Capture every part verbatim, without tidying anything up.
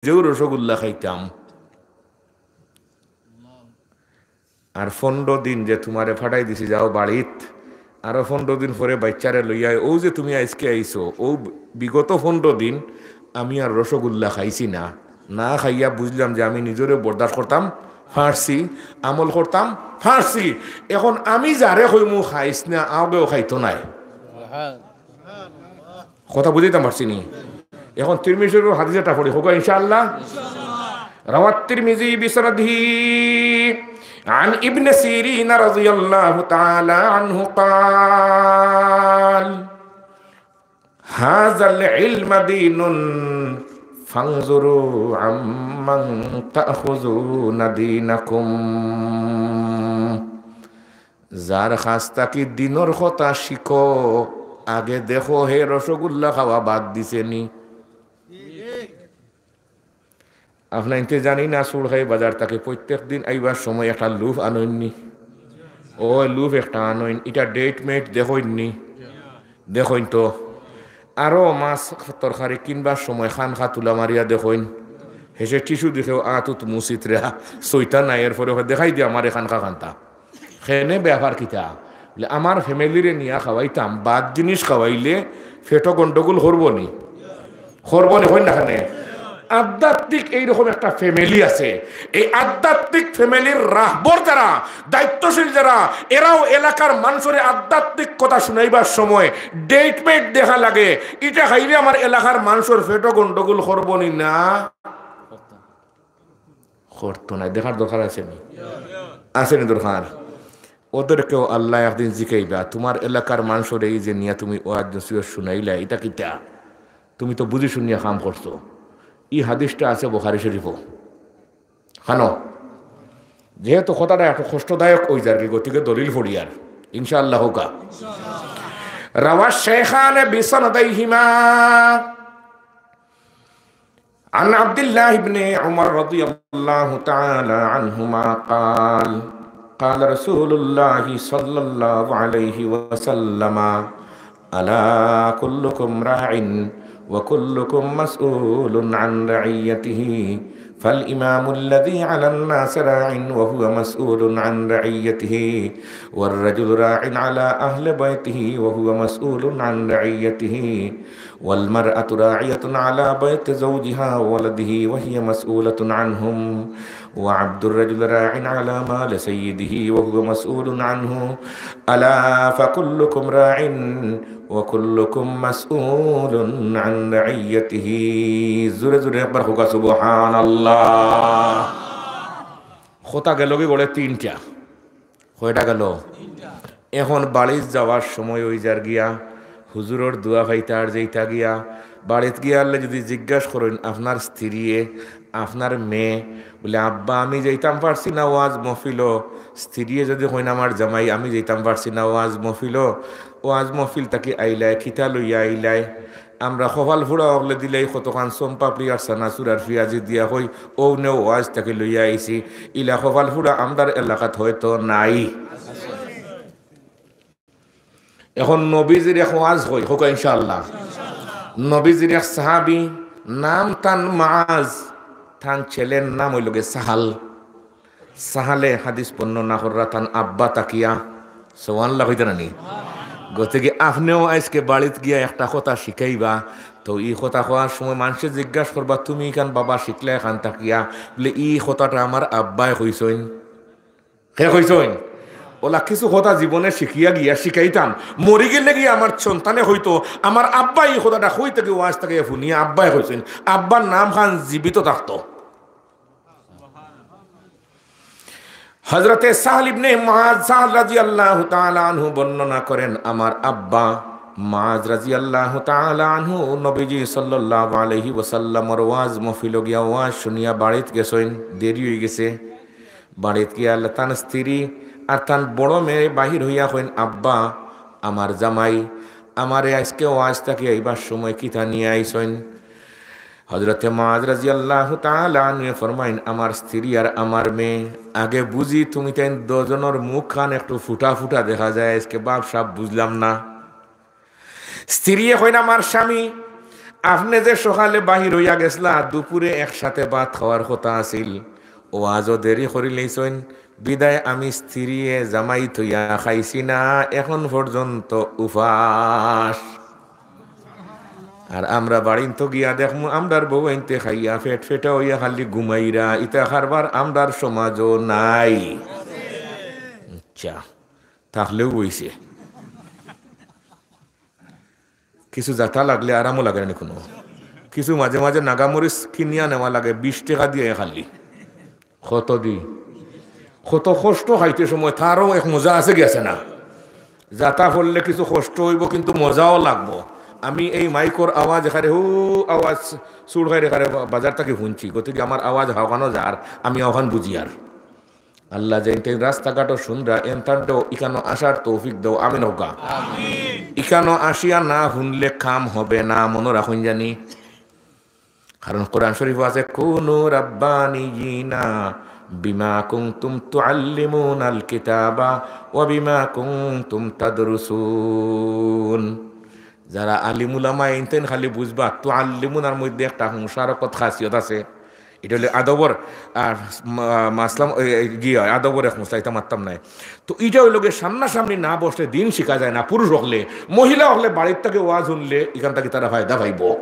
নিজেও রসগোল্লা খাইতাম। আর পনরো দিন যে তুমারে ফাটাই দিছি, যাও বাড়িত, আরো পনরো দিন পরে বাইচ্চারে লইয়া, অউ যে তুমি আইজকে আইছো, অউ বিগত পনরো দিন আমি আর রসগোল্লা খাইছি না। না খাইয়া বুঝলাম যে আমি নিজরে বরদাস্ত করতাম পারছি, আমল করতাম পারছি। এখন আমি যারে কইমু খাইস না, অগেও খাইতো নায়। কথা বুঝাইতাম পারছি নি? এখন তিরমিজি শরীফর হাদিস একটা পড়ি, হোকা ইনশাআল্লাহ। روى الترمذي بسنده عن ابن سيرين رضي الله تعالى عنه قال: هذا العلم دين فانظروا عمن تأخذون دينكم। যার কাছ থাকি দিনর কথা শিখো, আগে দেখো হে রসগোল্লা খাওয়া বাদ দিছে নি। আপনাইন্তে জানি না, চুড়খাই বাজার থাকি প্রত্যেক দিন আইবার সময় একটা লুফ আনইন নি? অউ লুফ একটা আনইন, ইটা ডেট মেট দেখইন নি? দেখইন তো। আরো মাছ তরকারি কিনবার সময় খানখা তুলা মারিয়া দেখইন। হেষে টিস্যু দেখেও আতুত মুছিতরা, সইতা নাই, এরপরে দেখাই দিয়া আমারে খানখা খান্তা। কেনে, ব্যাপার কিতা? বলে, আমার ফ্যামিলিরে নিয়া খাওয়াইতাম, বাদ জিনিস খাওয়াইলে পেটো গন্ডগোল করবো নি? করবো নি, কইন না কেনে? আধ্যাত্মিক এইরকম একটা ফ্যামিলি আছে। এই আধ্যাত্মিক ফ্যামিলির রাহবর যারা, দায়িত্বশীল যারা, এরাও এলাকার মানষরে আধ্যাত্মিক কথা শুনাইবার সময় ডেট মেট দেখা লাগে, ইটা খাইলে আমার এলাকার মানষর পেটো গন্ডগোল করবো নি না? করতো নায়, দেখার দরকার আছে নি? আছে নি দরকার? ওদেরকেও আল্লায় একদিন জিকাইবা, তুমার এলাকার মানষরে এই যে নিয়া তুমি ওয়াজ নসিহত শুনাইলা, ইটা কিতা? তুমি তো বুঝি শুনিয়া কাম করছো। ই হাদিসটা আছে বুখারী শরীফো। কানো? যেহেতু কথাটা একটু কষ্টদায়ক অইযার গি, গতিকে দলিল পড়িয়ার, ইনশাআল্লাহ, হোকা। روى الشيخان بسنديهما عن عبد الله بن عمر رضي الله تعالى عنهما قال: قال رسول الله صلى الله عليه وسلم: ألا كلكم راع وكلكم مسؤول عن رعيته، فالإمام الذي على الناس راع وهو مسؤول عن رعيته، والرجل راع على أهل بيته وهو مسؤول عن رعيته، والمرأة راعية على بيت زوجها وولده وهي مسؤولة عنهم، وعبد الرجل راع على مال سيده وهو مسؤول عنه، ألا فكلكم راع وكلكم مسؤول عن رعيته। জোরে জোরে একবার হোকা সুবহানাল্লাহ। কথা গেল কি গড়ে তিনটা? কয়টা গেল? এখন বাড়িত যাওয়ার সময় অইযার গিয়া, হুজুরর দোয়া পাইতা আর যাইতা গিয়া। বাড়িত গিয়া আল্লাহ যদি জিজ্ঞাস করইন, আপনার স্ত্রীয়ে, আপনার মেয়ে, বলে, "আব্বা, আমি যাইতাম পারছি না ওয়াজ মহফিলো।" স্ত্রীয়ে যদি কইন, "আমার জামাই, আমি যাইতাম পারছি না ওয়াজ মহফিলো, ওয়াজ মহফিল থাকি আইলায়, কিতা লইয়া আইলায়?" আমরা কপাল ফুড়া অকলে দিলাই কতখান সোমপাপড়ি আর চানাচুর আর পিয়াজি দিয়া কই, "অউ নেও, ওয়াজ থাকি লইয়া আইছি।" ইলা কপাল ফুড়া আমরার এলাকাত হয়তো নাই। এখন নবীজির এক ওয়াজ কই, হোক ইনশাআল্লাহ। নবীজির এক সাহাবী, নাম তান মাআজ, তান ছেলের নাম অইল গি সাহাল। সাহালে হাদিস বর্ণনা কররা তান আব্বা থাকিয়া। সুবহানাল্লাহ কইতা না নি? গতিকে আপনেও আইজকে বাড়িত গিয়া একটা কথা শিখাইবা, তো ই কথা কওয়ার সময় মানষে জিজ্ঞাস করবা, "তুমি ইখান বাবা শিখলা ইখান থাকিয়া?" বলে, "ই কথাটা আমার আব্বায় কইছইন।" কে কইছইন? অলা কিছু কথা জীবনে শিখিয়া গিয়া শিখাইতাম, মরি গেলে গিয়া আমার সন্তানে কইতো, "আমার আব্বায় ই কথাটা কই থাকি ওয়াজ থাকি হুনিয়া আব্বায় কইছইন।" আব্বার নাম খান জীবিত থাকতো। হযরতে সাহল ইবনে মুআজ, সাহল রাদিয়াল্লাহু তাআলা আনহু বর্ণনা করেন, আমার আব্বা মুআজ রাদিয়াল্লাহু তাআলা আনহু নবীজি সাল্লাল্লাহু আলাইহি ওয়াসাল্লামর ওয়াজ মহফিলো গিয়া ওয়াজ শুনিয়া বাড়িত গেছইন, দেরি অই গেছে। বাড়িত গিয়া আল্লাহ তান স্ত্রী আর তান বড় মেয়ে বাহির হইয়া কইন, "আব্বা, আমার জামাই আমারে আইজকে ওয়াজ থাকি আইবার সময় কিতা নিয়া আইছইন?" হযরতে মুআজ রাদিয়াল্লাহু তাআলা আনহু ফরমাইন, "আমার স্ত্রী আর আমার মেয়ে, আগে বুঝি তুমি তাইন দুজনর মুখ খান একটু ফুটা ফুটা দেখা যায়, আইজকে ভাব সাব বুঝলাম না।" স্ত্রীয়ে কইন, "আমার স্বামী, আপনে যে সকালে বাহির অইয়া গেছলা, দুপুরে একসাথে ভাত খাওয়ার কথা আছিল, ওয়াজও দেরি করিলাইছইন, বিদায় আমি স্ত্রীয়ে জামাই থইয়া খাইছি না, এখন পর্যন্ত উপাস। আর আমরা বাড়িন্ত গিয়া দেখমু, আমরার বউয়াইন্তে খাইয়া ফেট ফেটা অইয়া খালি ঘুমাইরা, ইতা কারবার আমরার সমাজও নাই। আচ্ছা, থাকলেও অইছে। কিছু যাতা লাগলে আরামও লাগে না কোনো। কিছু মাঝে মাঝে নাগামরিচ কিনিয়া নেওয়া লাগে, বিশ টেকা দিয়া খালি। কত দি? কত কষ্ট খাইতে সময়, তারও এক মজা আছে কি আছে না? যাতা পড়লে কিছু কষ্ট অইবো, কিন্তু মজাও লাগবো। আমি এই মাইকর আওয়াজ এখানে, হু, আওয়াজ সুর খাই রেখারে বাজার থাকি শুনছি, গতিকে আমার আওয়াজ হাওকানো যার, আমি অখান বুঝিয়ার। আল্লাহ, যেইন তেইন রাস্তাঘাটও শুনরা, এনতানরেও ইকানো আসার তৌফিক দেও, আমিন কউক্কা। ইকানো আসিয়া না শুনলে কাম হবে না, মনো রাখইন জানি। কারণ কোরআন শরীফো আছে, "কুনু রাব্বানিয়িনা বিমা কুনতুম তুআল্লিমুনাল কিতাবা ওয়া বিমা কুনতুম তাদরুসুন।" যারা আলিম উলামা, এইন তেইন খালি বুঝবা, তুআল্লিমুনার মধ্যে একটা মুশারাকাত খাসিয়ত আছে। ইটা অইলে আদবর, আর মা-, মাসলাম, এ, এ, জি অয়, আদবর এক মুসলা, ইতা মাততাম নায়। তো ইটা অইলো গিয়া সামনাসামনি না বসলে দিন শিখা যায় না। পুরুষ অকলে, মহিলা অকলে বাড়ির থাকি ওয়াজ শুনলে ইখান থাকি তারা ফায়দা পাইবো,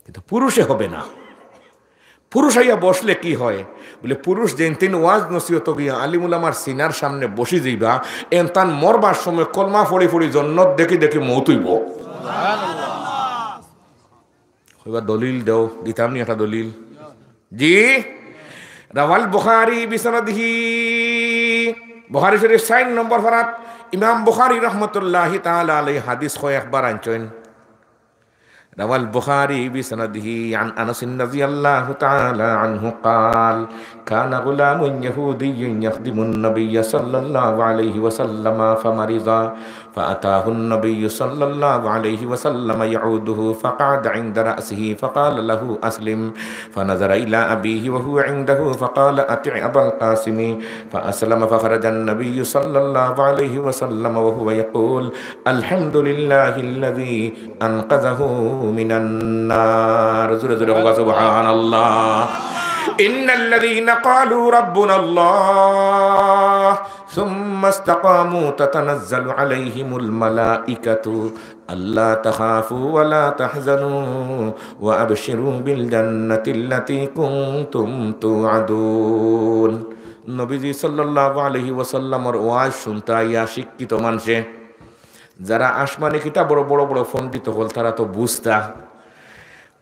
কিন্তু পুরুষে হবে না। পুরুষ আইয়া বসলে কি হয়? বলে, পুরুষ যেইন তেইন ওয়াজ নসিহত গিয়া আলিম উলামার সিনার সামনে বসি যাইবা, এনতান মরবার সময় কলমা পড়ি পড়ি জন্নত দেখি দেখি মউত অইবো। কইবা, "দলিল দেও।" দিতাম নি একটা দলিল? জি। রাওয়াল বুখারী বিসনাদিহি। বুখারী শরীফ চাইর নম্বর পারাত ইমাম বুখারী রহমতুল্লাহি তাআলা আলাইহি হাদিস কয়েকবার আনছইন। روى البخاري بسنده عن أنس رضي الله تعالى عنه قال: كان غلام يهودي يخدم النبي صلى الله عليه وسلم فمرض، فأتاه النبي صلى الله عليه وسلم يعوده، فقعد عند رأسه فقال له: أسلم. فنظر إلى أبيه وهو عنده فقال: أطع أبا القاسم. فأسلم، فخرج النبي صلى الله عليه وسلم وهو يقول: الحمد لله الذي أنقذه من النار. জোরে জোরে কউক্কা, সুবহানাল্লাহ। إن الذين قالوا ربنا الله ثم استقاموا تتنزل عليهم الملائكة ألا تخافوا ولا تحزنوا وأبشروا بالجنة التي كنتم توعدون। নবীজি সাল্লাল্লাহু আলাইহি ওয়াসাল্লামর ওয়াজ শুনতা আইয়া শিক্ষিত মানষে, যারা আসমানি কিতাবর বড় বড় পণ্ডিত অকল, তারা তো বুঝতা,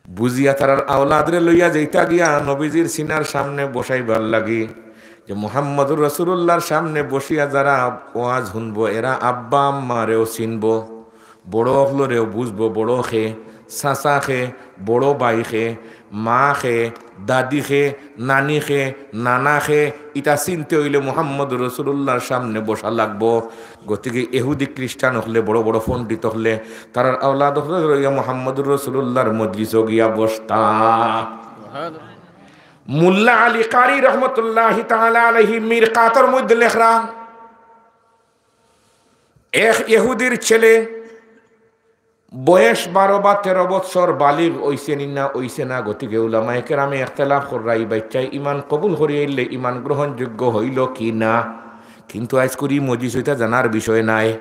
বুঝিয়া তারার আওলাদরে লইয়া যাইতা গিয়া নবীজির সিনার সামনে বসাইবার লাগি, যে মুহাম্মদুর রাসূলুল্লাহর সামনে বসিয়া যারা ওয়াজ শুনবো, এরা আব্বা আম্মারেও চিনবো, বড় অকলরেও বুঝবো, বড় কে, চাচা কে, বড় ভাই কে, মা কে, দাদি কে, নানি কে, নানা কে, ইতা চিনতে অইলে মুহাম্মদুর রাসূলুল্লাহর সামনে বসা লাগবো। গতিকে এহুদি খ্রিস্টান অকলে, বড় বড় পণ্ডিত অকলে, তারার আওলাদ অকলরে লইয়া মুহাম্মদুর রাসূলুল্লাহর মজলিসো গিয়া বসতা। মুল্লা আলী কারি রহমতুল্লাহি তাআলা আলাইহি মিরকাতর মধ্যে লেখরা, এক ইহুদির ছেলে বয়স বারো বা তেরো বৎসর, বালিগ অইছে নি না অইছে না, গতিকে উলামায়ে কেরামে ইখতিলাফ কররা, ই বাইচ্চায় ইমান কবুল করিয়াইলে ইমান গ্রহণযোগ্য অইলো কি না। কিন্তু আইজকুর ই মজলিসো ইতা জানার বিষয় নায়।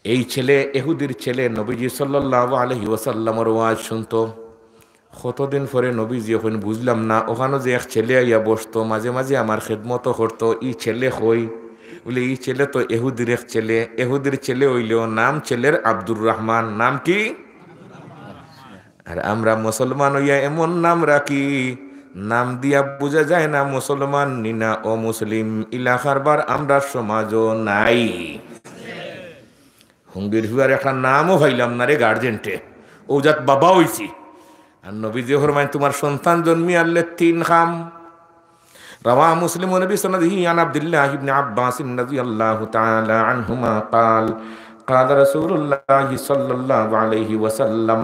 এই ছেলে, এহুদির ছেলে নবীজি সাল্লাল্লাহু আলাইহি ওয়াসাল্লামর ওয়াজ শুনতো। কতদিন পরে নবীজি অখন বুঝলাম না, অখানো যে এক ছেলে আইয়া বসতো, মাঝে মাঝে আমার খেদমতো করতো, ই ছেলে কই? বলে, ই ছেলে তো এহুদির এক ছেলে, এহুদির ছেলে অইলেও নাম ছেলের আব্দুর রহমান। নাম কি? আর আমরা মুসলমান অইয়া এমন নাম রাখি, নাম দিয়া বুঝা যায় না মুসলমান নি না অমুসলিম। ইলা কারবার আমরার সমাজো নাই। হুঙ্গির ফুয়ার একটা নামও পাইলাম না রে গার্জেন্টে, অউ জাত বাবা অইছি। আর নবীজি ফরমাইন, তুমার সন্তান জন্মিয়ারলে তিন কাম। رواه مسلم بسنده عن عبد الله بن عباس رضي الله تعالى عنهما قال: قال رسول الله صلى الله عليه وسلم: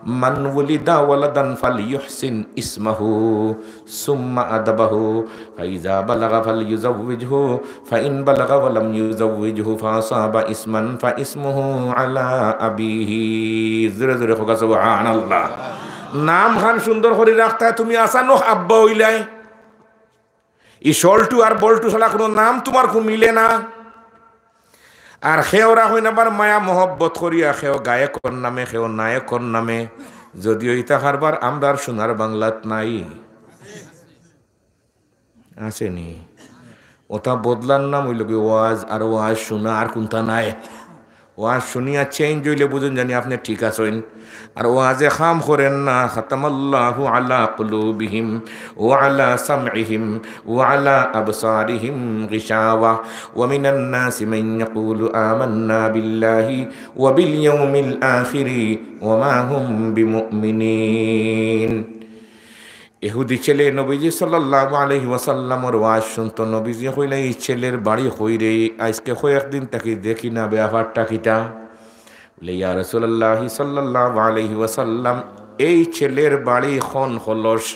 من ولد ولدا فليحسن اسمه ثم أدبه، فإذا بلغ فليزوجه، فإن بلغ ولم يزوجه فأصاب اسما فاسمه على أبيه. জোরে জোরে কউক্কা সুবহানাল্লাহ। নাম খান সুন্দর করি রাখতায়, তুমি আচানক আব্বা অইলায়। ই সল্টু আর বল্টু ছাড়া কুনু নাম তুমার কু মিলে না। আর কেউ রাখইন আবার মায়া মহব্বত করিয়া, কেউ গায়কর নামে, কেউ নায়কর নামে। যদিও ইতা কারবার আমরার সোনার বাংলাত নাই। আছে নি? ওটা বদলার নাম অইলো গি ওয়াজ, আর ওয়াজ শুনা, আর কুনটা নাই। ওয়াজ শুনিয়া চেঞ্জ অইলে বুঝইন জানি আপনে ঠিক আছইন। আর ওয়াজে কাম করের না। ختم الله على قلوبهم وعلى سمعهم وعلى أبصارهم غشاوة ومن الناس من يقول آمنا بالله وباليوم الآخر وما هم بمؤمنين. ইহুদি ছেলে নবীজি সাল্লাল্লাহু আলাইহি ওয়াসাল্লামর ওয়াজ শুনতো। নবীজি কইলা, "এই ছেলের বাড়ি কই রে? আইজকে কয়েকদিন থাকি দেখি না, ব্যাপারটা কিতা?" বলে, "ইয়া রাসূলুল্লাহ সাল্লাল্লাহু আলাইহি ওয়াসাল্লাম, এই ছেলের বাড়ি খন খলস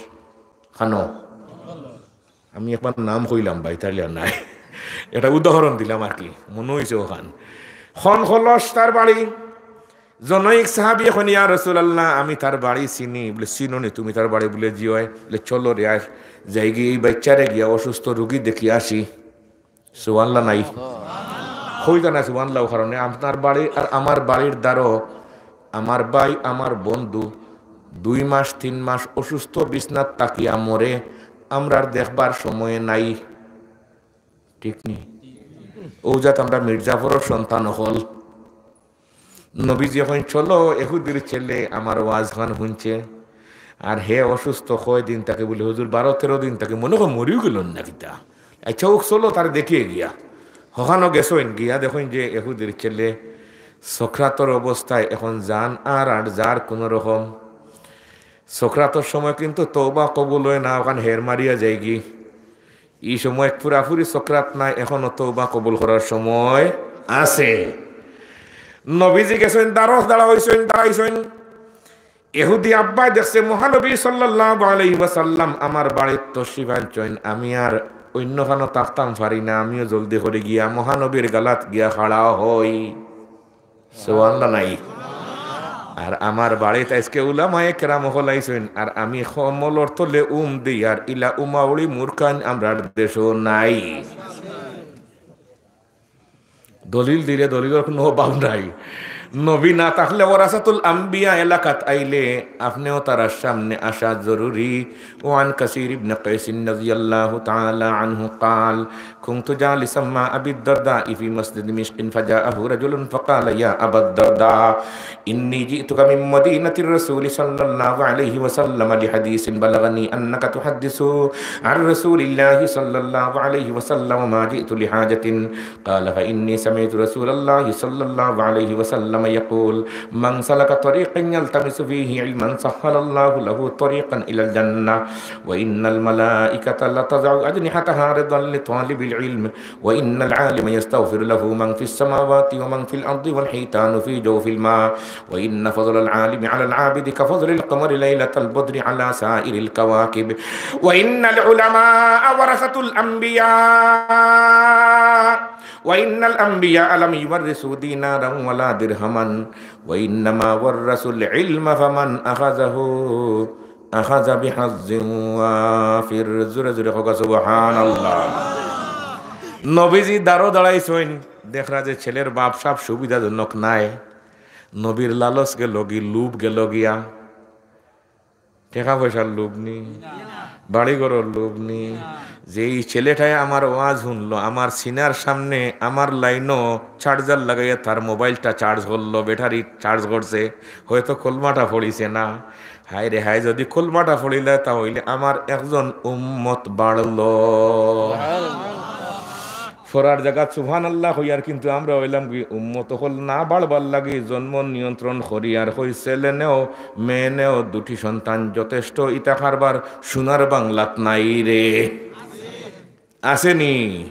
খানো।" আমি একবার নাম কইলাম ভাই, তাইলে আর নাই। একটা উদাহরণ দিলাম আর কি, মনো অইছে অখান। খন খলস তার বাড়ি। জনৈক সাহাবী কইন, "ইয়া রাসূলুল্লাহ, আমি তার বাড়ি চিনি।" বলে, "চিনো নি তুমি তার বাড়ি?" বলে, "জি অয়।" বলে, "চলো রে, আয়, যাইগি, এই বাইচ্চারে গিয়া অসুস্থ রুগী দেখিয়া আসি।" সুবহানাল্লাহ নাই? কইতা না সুবহানাল্লাহ, কারণে আপনার বাড়ি আর আমার বাড়ির দ্বারো আমার ভাই, আমার বন্ধু দুই মাস, তিন মাস অসুস্থ বিছনাত থাকিয়া মরে, আমরার দেখবার সময় নাই। ঠিক নি? অউ জাত আমরা মির্জাফরর সন্তান অকল। নবীজি কইন, "চলো, এহুদির ছেলে আমার ওয়াজ খান হুনছে, আর হে অসুস্থ কয়দিন থাকি?" বলে, "হুজুর, বারো তেরো দিন থাকি, মনে অয় মরিও গেলন না কিতা।" "আচ্ছা, অউক চলো, তারে দেখিয়া গিয়া।" হখানো গেছইন, গিয়া দেখইন যে এহুদির ছেলে সকরাতর অবস্থায়, এখন জান আর আর যার কুনু রকম। সকরাতর সময় কিন্তু তওবা কবুল অয় না, অখান হের মারিয়া যায়গি। ই সময় পুরাপুরি সকরাত নায়, এখনো তওবা কবুল করার সময় আছে। নবীজি গেছইন, দ্বারো দাঁড়া অইছইন, দাঁড়াইছইন। এহুদি আব্বায় দেখছে মহানবী সাল্লাল্লাহু আলাইহি ওয়াসাল্লাম আমার বাড়িত তশরিফ আনছইন, আমি আর অইন্য খানো থাকতাম পারি না, আমিও জলদি করি গিয়া মহানবীর গালাত গিয়া খাড়া অই। সুবহানাল্লাহ নাই? আর আমার বাড়িত আইজকে উলামায়ে কেরাম অকল আইছইন, আর আমি কমলর তলে উম দেই, আর ইলা উমাউড়ি মুরখান আমরার দেশো নাই। দলিল দিলে দলিলর কুনু অভাব নাই। নবী না থাকলে ওয়ারাসাতুল আম্বিয়া এলাকাত আইলে আপনেও তারার সামনে আসা জরুরি। وعن كثير بن قيس رضي الله تعالى عنه قال: كنت جالسا مع أبي الدرداء في مسجد دمشق فجاءه رجل فقال: يا أبا الدرداء، إني جئتك من مدينة الرسول صلى الله عليه وسلم لحديث بلغني أنك تحدث عن رسول الله صلى الله عليه وسلم، ما جئت لحاجة. قال: فإني سمعت رسول الله صلى الله عليه وسلم يقول: من سلك طريقا يلتمس فيه علما سهل الله له طريقا إلى الجنة، وإن الملائكة لتضع أجنحتها رضا لطالب العلم، وإن العالم يستغفر له من في السماوات ومن في الأرض والحيتان في جوف الماء، وإن فضل العالم على العابد كفضل القمر ليلة البدر على سائر الكواكب، وإن العلماء ورثة الأنبياء، وإن الأنبياء لم يورثوا دينارا ولا درهما، وإنما ورثوا العلم فمن أخذه أخذ بحظ وافر। জোরে জোরে কউক্কা সুবহানাল্লাহ। নবীজি দ্বারো দাঁড়াইছইন, দেখরা যে ছেলের বাপ-সাপ সুবিধাজনক নায়, নবীর লালচ গেলো গি, লোভ গেলো গিয়া। টেকা পয়সার লোভ নি, বাড়ি ঘরর লোভ নি। যে ই ছেলেটায় আমার ওয়াজ হুনলো, আমার সিনার সামনে, আমার লাইনো চার্জার লাগাইয়া তার মোবাইলটা চার্জ করলো, ব্যাটারি চার্জ করছে, হয়তো কলমাটা পড়িছে না। হায় রে হায়, যদি কলমাটা পড়িলায়, তা অইলে আমার একজন উম্মত বাড়লো। পড়ার জাগাত সুবহানাল্লাহ কইয়ার, কিন্তু আমরা অইলাম গি উম্মত অকল না বাড়বার লাগি জন্ম নিয়ন্ত্রণ করিয়ার। কই ছেলে নেও, মেয়ে নেও, দুটি সন্তান যথেষ্ট, ইতা কারবার সোনার বাংলাত নাই রে। আছে নি?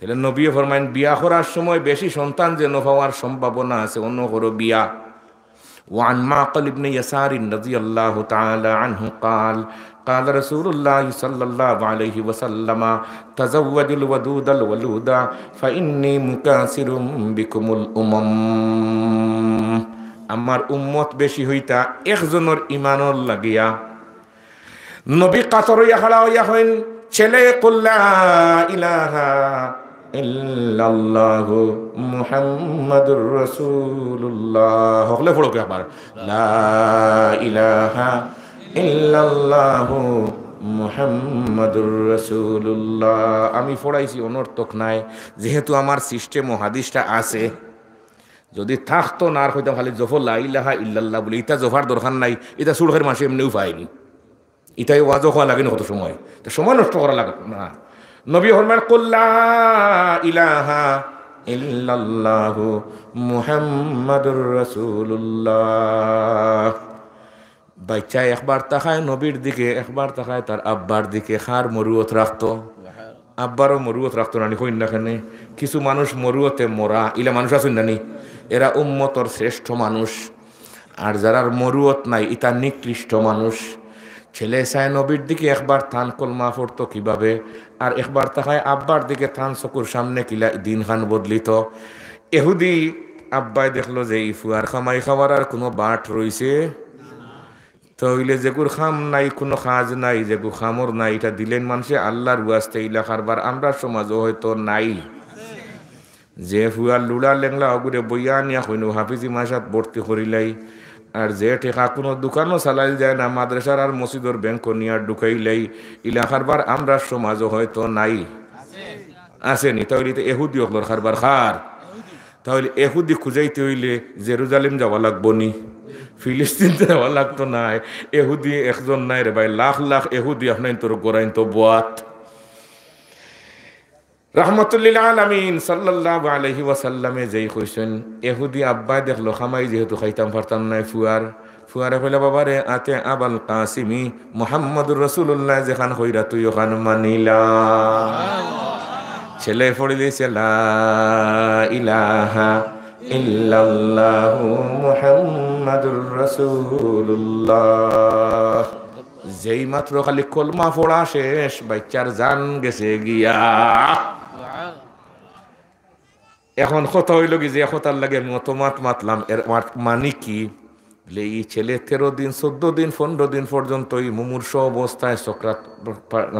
এলে নবীয়ে ফরমাইন, বিয়া করার সময় বেশি সন্তান যেন পাওয়ার সম্ভাবনা আছে, অন্য করো বিয়া। وعن معقل بن يسار رضي الله تعالى عنه قال: قال رسول الله صلى الله عليه وسلم: تزوجوا الودود الولود فإني مكاثر بكم الأمم. আমার উম্মত বেশি হইতা একজনর ইমানর লাগিয়া। নবী কাতর অইয়া খাড়া অইয়া কইন, ছেলে, قل لا إله إلا الله محمد رسول الله। হকলে পড়ো একবার, لا إله إلا الله محمد رسول الله। আমি পড়াইছি, অনর্থক নাই, যেহেতু আমার সিস্টেমও হাদিসটা আছে। যদি থাকতো না আর কইতাম খালি জফো লা ইলাহা ইল্লাল্লাহ বলি, ইতা জফার দরকার নাই, ইতা সুরখের মাসে এমনিও পাইনি। ইতাই ওয়াজও কওয়া লাগে না কত সময়, তো সময় নষ্ট করা লাগে না। নবী ফরমাইন, قل لا إله إلا الله محمد رسول الله। বাচ্চা একবার তাকায় নবীর দিকে, একবার তাকায় তার আব্বার দিকে, কার মরুয়ত রাখতো? আব্বারও মরুয়ত রাখতো নানি, কইন না কেনে? কিছু মানুষ মরুয়তে মরা, ইলা মানুষ আছইন নানি? এরা উম্মতর শ্রেষ্ঠ মানুষ। আর যারার মরুয়ত নাই, ইতা নিকৃষ্ট মানুষ। ছেলে চায় নবীর দিকে, একবার তান কলমা পড়তো কিভাবে, আর একবার তাকায় আব্বার দিকে, তান চকুর সামনে কিলা দিন খান বদলিত। এহুদি আব্বায় দেখলো যে ই ফুয়ার কামাই খাওয়ার আর কুনু বাট রইছে, তাইলে যেগুর কাম নাই, কুনু কাজ নাই, যেগু কামর নাই, ইটা দিলেন মানষে আল্লার ওয়াস্তে, ইলা কারবার আমরার সমাজও হয়তো নাই। যে ফুয়ার লুলা লেংলা অগুরে বইয়া আনিয়া কইন হাফিজি মাসাত ভর্তি করিলাই, আর যে টেকা কুনু দোকানও চালাইল যায় না, মাদ্রাসার আর মসজিদর ব্যাংকও নিয়া ঢুকাইলাই, ইলা কারবার আমরার সমাজও হয়তো নাই। আছে নি? তাইলে তো এহুদি অকলর কারবার কার। তাইলে এহুদি খুঁজাইতে অইলে জেরুজালেম যাওয়া লাগবো নি? ফিলিস্তিন যাওয়া লাগতো নায়। এহুদি একজন নায় রে ভাই, লাখ লাখ এহুদি আপনাইনতর গড়াইন তো বওয়াত। রহমতুল্লিল আলামিন সাল্লাল্লাহু আলাইহি ওয়াসাল্লামে যেই কইছইন, এহুদি আব্বায় দেখলো কামাই যেহেতু খাইতাম পারতাম নায় ফুয়ার, ফুয়ারে কইলা, "বাবারে, আতে আবাল কাসিমি, মুহাম্মাদুর রাসূলুল্লাহ যেখান কইরা তুই ওখান মানিলা।" ছেলে পড়ি দিছে, "লা ইলাহা ইল্লাল্লাহু মুহাম্মাদুর রাসূলুল্লাহ।" যেই মাত্র খালি কলমা পড়া শেষ, বাচ্চার জান গেছে গিয়া। এখন কথা অইলো কি, যে কথার লাগি আমি অত মাত মাতলাম, এর মাত-, মানে কি? বলে, এই ছেলে তেরো দিন, চোদ্দ দিন, পনেরো দিন পর্যন্ত এই মুমূর্ষু অবস্থায়, সকরাত,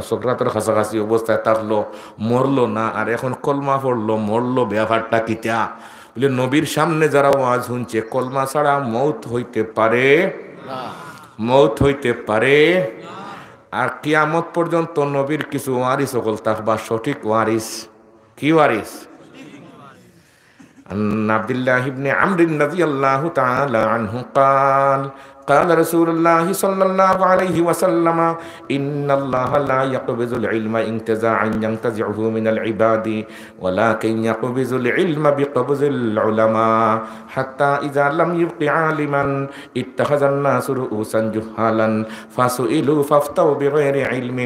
সকরাতর কাছাকাছি অবস্থায় থাকলো, মরলো না, আর এখন কলমা পড়লো, মরলো, ব্যাপারটা কিতা? বলে, নবীর সামনে যারা ওয়াজ শুনছে, কলমা ছাড়া মউত হইতে পারে? মউত হইতে পারে? আর কিয়ামত পর্যন্ত নবীর কিছু ওয়ারিস অকল থাকবা, সঠিক ওয়ারিস। কি ওয়ারিস? عن عبد الله بن عمرو رضي الله تعالى عنه قال: قال رسول الله صلى الله عليه وسلم: إن الله لا يقبض العلم انتزاعا ينتزعه من العباد، ولكن يقبض العلم بقبض العلماء، حتى إذا لم يبق عالما اتخذ الناس رؤوسا جهالا فسئلوا فأفتوا بغير علم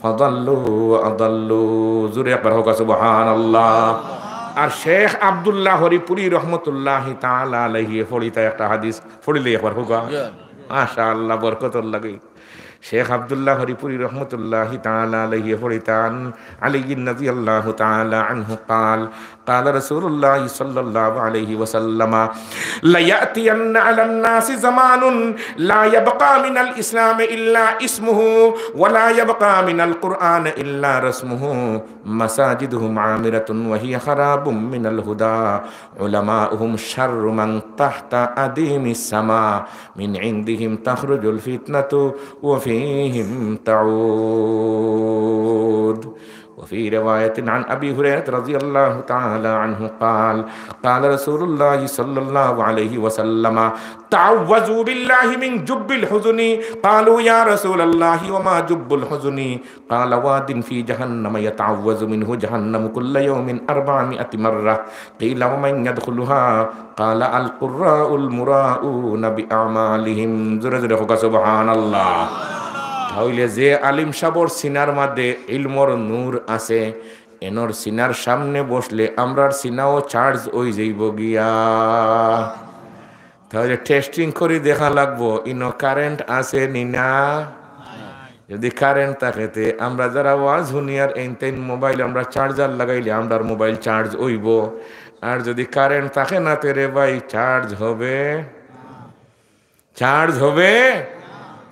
فضلوا وأضلوا। জোরে একবার কউক্কা সুবহানাল্লাহ। আর শেখ আব্দুল্লাহ হরিপুরি রহমতুল্লাহি তাআলা আলাইহি পড়িতা একটা হাদিস, পড়িলে একবার কউক্কা। মাশাআল্লাহ, বরকতর লাগি। শেখ আব্দুল্লাহ হরিপুরি রহমতুল্লাহি তাআলা আলাইহি পড়িতা, عن علي رضي الله تعالى عنه قال: قال رسول الله صلى الله عليه وسلم: ليأتين على الناس زمان لا يبقى من الإسلام إلا اسمه، ولا يبقى من القرآن إلا رسمه، مساجدهم عامرة وهي خراب من الهدى، علماؤهم شر من تحت أديم السماء، من عندهم تخرج الفتنة وفيهم تعود. وفي رواية عن أبي هريرة رضي الله تعالى عنه قال: قال رسول الله صلى الله عليه وسلم: تعوذوا بالله من جب الحزن. قالوا: يا رسول الله، وما جب الحزن؟ قال: واد في جهنم يتعوذ منه جهنم كل يوم أربعمائة مرة. قيل: ومن يدخلها؟ قال: القراء المراءون بأعمالهم. জোরে জোরে কউক্কা সুবহানাল্লাহ। তাইলে যে আলিম সাবর সিনার মধ্যে ইলমর নূর আছে, এনর সিনার সামনে বসলে আমরার সিনাও চার্জ অই যাইব গিয়া। তাহলে টেস্টিং করি দেখা লাগবো, ইনো কারেন্ট আছে নি না? যদি কারেন্ট থাকে, তে আমরা যারা ওয়াজ হুনিয়ার, এইন তেইন মোবাইল আমরা চার্জার লাগাইলে আমরার মোবাইল চার্জ অইব। আর যদি কারেন্ট থাকে না, তে রে ভাই, চার্জ হবে, চার্জ হবে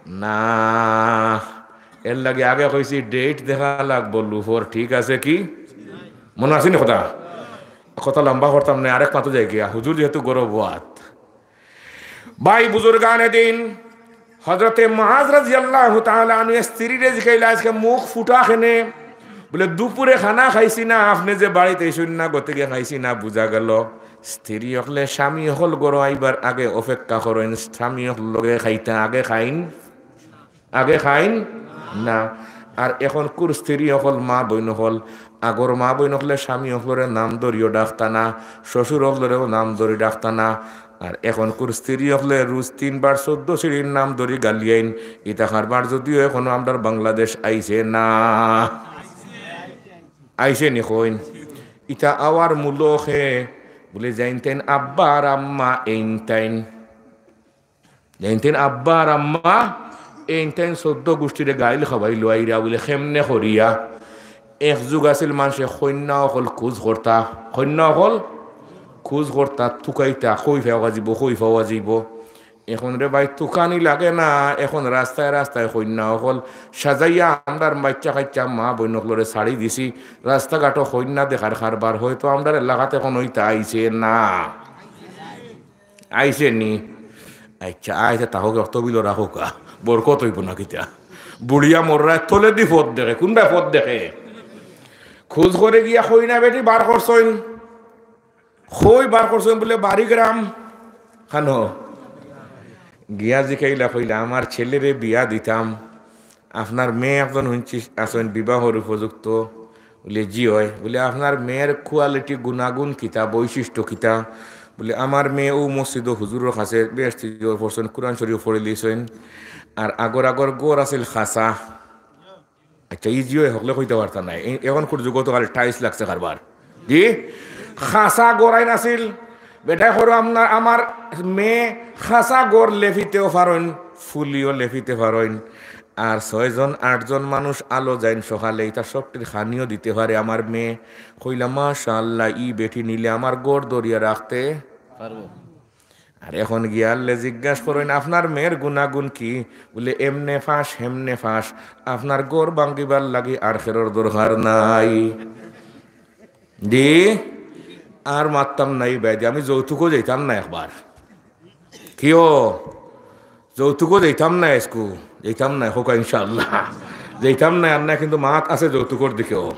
না। এর লাগি আগে কইছি, ডেট দেখা লাগবো লুফর, ঠিক আছে কি? মনো আছে নি কথা? কথা লম্বা করতাম না, আরেক মাত্র যাই গিয়া, হুজুর যেহেতু গরব ওয়াত। ভাই বুজুর্গানে দিন, হযরতে মুআজ রাদিয়াল্লাহু তাআলা আনহু স্ত্রীরে জিকাইলা, "আজকে মুখ ফুটা কেনে?" বলে, "দুপুরে খানা খাইছি না, আপনে যে বাড়িত আইছইন না, গতিকে খাইছি না।" বুঝা গেল, স্ত্রী অকলে স্বামী অকল ঘরো আইবার আগে অপেক্ষা করইন, স্বামী অকল লগে খাইতা, আগে খাইন, আগে খাইন না। আর এখনকুর স্ত্রী অকল, মা বইন অকল, আগর মা বইন অকলে স্বামী অকলরে নাম ধরিও ডাকতা না, শ্বশুর অকলরেও নাম ধরি ডাকতা না। আর এখনকুর স্ত্রী অকলে রুজ তিনবার চৌদ্দ সিঁড়ির নাম ধরি গালিয়াইন, ইতা কারবার যদিও এখনো আমরার বাংলাদেশ আইছে না। আইছে নি কইন? ইতা আওয়ার মূল হে বলে, যেইন তেইন আব্বা আর আম্মা, এইন তেইন, যেইন তেইন আব্বা আর আম্মা, এইন তেইন চৌদ্দ গুষ্টিরে গাইল খাওয়াইলো আইরা বলে, কেমনে করিয়া? এক যুগ আছিল মানষে কইন্যা অকল খুজ করতা, কইন্যা অকল খুজ করতা, তুকাইতা, কই পাওয়া যাইব, কই পাওয়া যাইব। এখন রে ভাই, তুকানি লাগে না, এখন রাস্তায় রাস্তায় কইন্যা অকল সাজাইয়া আমরার বাইচ্চা কাইচ্চা মা বইন অকলরে ছাড়ি দিছি। রাস্তাঘাটো কইন্যা দেখার কারবার হয়তো আমরার এলাকাত এখন অইতা আইছে না। আইছে নি? আচ্ছা, আইছে, তাহলে অত বিল রাখো কা, বরকত অইব না কিতা? বুড়িয়া মররায় তলেদি পথ দেখে, কোনবায় পথ দেখে? খুজ করে গিয়া কইন্যা বেটি বার করছইন, কই বার করছইন বলে, বাড়ি গ্রাম। খানো গিয়া জিকাইলা, কইলা, "আমার ছেলেরে বিয়া দিতাম, আপনার মেয়ে একজন হুনছি আছইন বিবাহর উপযুক্ত।" বলে, "জি অয়।" বলে, "আপনার মেয়ের কোয়ালিটি, গুণাগুণ কিতা, বৈশিষ্ট্য কিতা?" বলে, "আমার মেয়ে অউ মসজিদো হুজুরর কাছে বেশ তিজর পড়ছইন, কোরআন শরীফ পড়িলিছইন, আর আগর আগর ঘর আছিল খাসা।" আচ্ছা, ই জি অয় হকলে কইতা পারতা নায়। এ-, এখনকুর যুগো তো খালি টাইলস লাগছে কারবার। জি, খাসা ঘর আইন আছিল। বেটায় কইরা, "আমনা-, আমার মেয়ে খাসা ঘর লেফিতেও পারইন, ফুলিও লেফিতে পারইন। আর ছয়জন আটজন মানুষ আলো যাইন সকালে, ইতা সবটির খানিও দিতে পারে আমার মেয়ে।" কইলা, "মাশাআল্লাহ, ই বেটি নিলে আমার ঘর ধরিয়া রাখতে পারবো।" আর এখন গিয়া আল্লে জিজ্ঞাস করইন, "আপনার মেয়ের গুণাগুণ কি?" বলে, "এমনে ফাঁস, হেমনে ফাঁস, আপনার ঘর ভাঙ্গিবার লাগি আর খেরর দরকার নাই।" জি, আর মাততাম নায় বাইদি, আমি যৌতুকও যাইতাম না একবার। কিও? যৌতুকও যাইতাম না, এসকু যাইতাম না, হোক ইনশাআল্লাহ। যাইতাম না, আর না কিন্তু মাত আছে যৌতুকর দিকেও।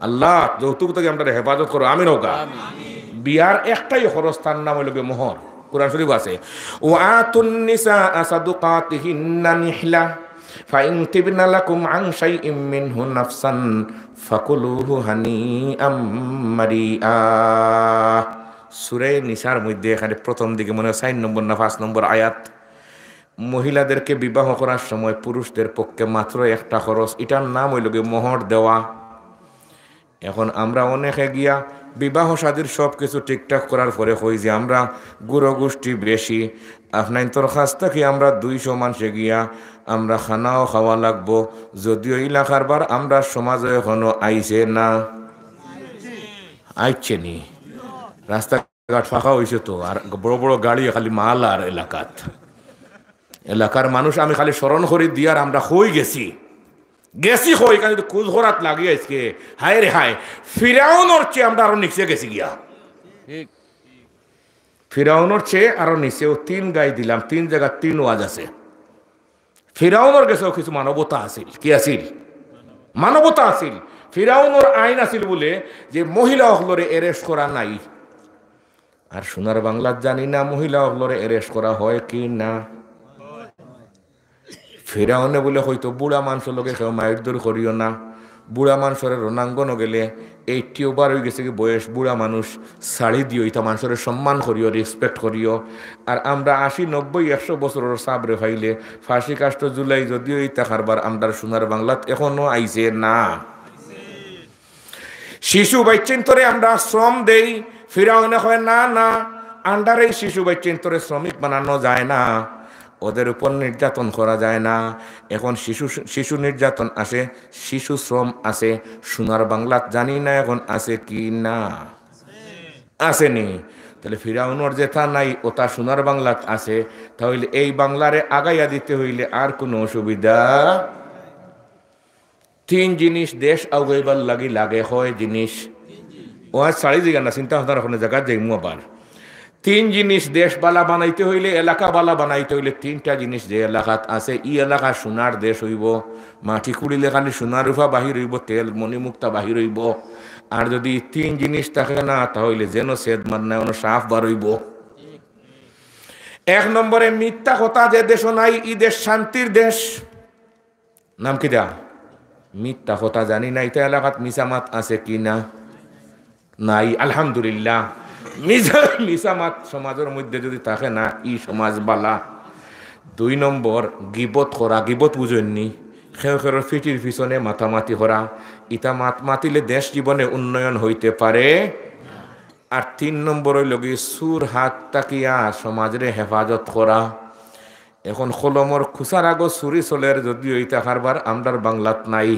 আল্লাহ, যৌতুক থাকি আমরারে হেফাজত করো, আমিন হোক। বিয়ার একটাই খরচ, তার নাম অইলো গিয়া মোহর। কোরআন শরীফ আছে, "ওয়া আতুন নিসা সাদুকাতিহিন্না নিহলা, ফাইন তিবনা লাকুম আন শাইইম মিনহু নাফসান ফাকুলুহু হানিআম মারিআ।" সূরা নিসার মধ্যে এখানে প্রথম দিকে মনে হয় চার নম্বর না পাঁচ নম্বর আয়াত, মহিলাদেরকে বিবাহ করার সময় পুরুষদের পক্ষে মাত্র একটা খরচ, ইটার নাম অইলো গিয়া মোহর দেওয়া। এখন আমরা অনেকে গিয়া বিবাহ শাদীর সব কিছু ঠিকঠাক করার পরে কই যে, "আমরা গুরু গোষ্ঠী বেশি, আপনাইন্তর কাছ থাকি আমরা দুইশো মানষে গিয়া আমরা খানাও খাওয়া লাগবো।" যদিও ইলা কারবার আমরার সমাজো এখনো আইছে না। আইছে নি? রাস্তাঘাট ফাঁকা অইছে তো, আর বড় বড় গাড়ি খালি মাল আর এলাকাত। এলাকার মানুষ আমি খালি স্মরণ করি দিয়ার আমরা কই গেছি। গেছি কই, কারণ যদি খুঁজ করাত লাগি আইজকে, হায় রে হায়, ফিরাউনর চেয়ে আমরা আরো নিচে গেছি গিয়া। ঠিক। ফিরাউনর চেয়ে আরো নিচে, অউ তিন গাই দিলাম, তিন জাগাত তিন ওয়াজ আছে। ফিরাউনর গেছেও কিছু মানবতা আছিল। কি আছিল? মানবতা আছিল। ফিরাউনর আইন আছিল বুলে যে মহিলা অকলরে arrest করা নাই। আর সোনার বাংলাত জানি না মহিলা অকলরে arrest করা হয় কি না। ফিরাউনে বুলে কইতো, "বুড়া মানষর লগে কেউ মাইরধর করিও না, বুড়া মানষরে রণাঙ্গনো গেলে, eighty over অইগেছে গি বয়স, বুড়া মানুষ, ছাড়ি দিও, ইতা মানষরে সম্মান করিও, respect করিও।" আর আমরা আশি, নব্বই, একশো বছরর সাবরে পাইলে ফাঁসি কাষ্ঠ ঝুলাই, যদিও ইতা কারবার আমরার সোনার বাংলাত এখনো আইছে না। শিশু বাইচ্চিন্তরে আমরা শ্রম দেই, ফিরাউনে কয়, "না, না, আন্ডারে শিশু বাইচ্চিন্তরে শ্রমিক বানানো যায় না, ওদের উপর নির্যাতন করা যায় না।" এখন শিশু, শিশু নির্যাতন আছে, শিশু শ্রম আছে, সোনার বাংলাত জানি না এখন আছে কি না, আছে নি। তাইলে ফিরাউনর যেটা নাই, ওটা সোনার বাংলাত আছে, তাইলে এই বাংলারে আগাইয়া দিতে অইলে আর কুনু অসুবিধা তিন জিনিস দেশ আগাইবার লাগি লাগে, কয় জিনিস। ও আজ সারি দিগা না, চিন্তা ভাবনা রাখো না, জাগাত যাইমু আবার। তিন জিনিস দেশ বালা বানাইতে অইলে, এলাকা বালা বানাইতে অইলে তিনটা জিনিস যে এলাকাত আছে, ই এলাকা সোনার দেশ অইবো। মাটি খুঁড়িলে খালি সোনা রুফা বাহির অইবো, তেল মণিমুক্তা বাহির অইবো। আর যদি ই তিন জিনিস থাকে না, তাইলে যেন সেদ মার না, অনো সাফ বার অইবো। এক নম্বরে মিথ্যা কথা যে দেশো নাই, ই দেশ শান্তির দেশ। নাম কিতা? মিথ্যা কথা জানি না, ইতা এলাকাত মিছা মাত আছে কি না? নাই, আলহামদুলিল্লাহ। মিছা, মিছা মাত সমাজর মধ্যে যদি থাকে না, ই সমাজ বালা। দুই নম্বর, গিবত করা, গিবত বুঝইন নি? কেউ কেউর পিঠির পিছনে মাতামাতি করা, ইতা মাত মাতিলে দেশ জীবনে উন্নয়ন অইতে পারে। আর তিন নম্বর অইলো গি, চুর হাত থাকিয়া সমাজরে হেফাজত করা। এখন কলমর খুচার আগো চুরি চলের, যদিও ইতা কারবার আমরার বাংলাত নাই।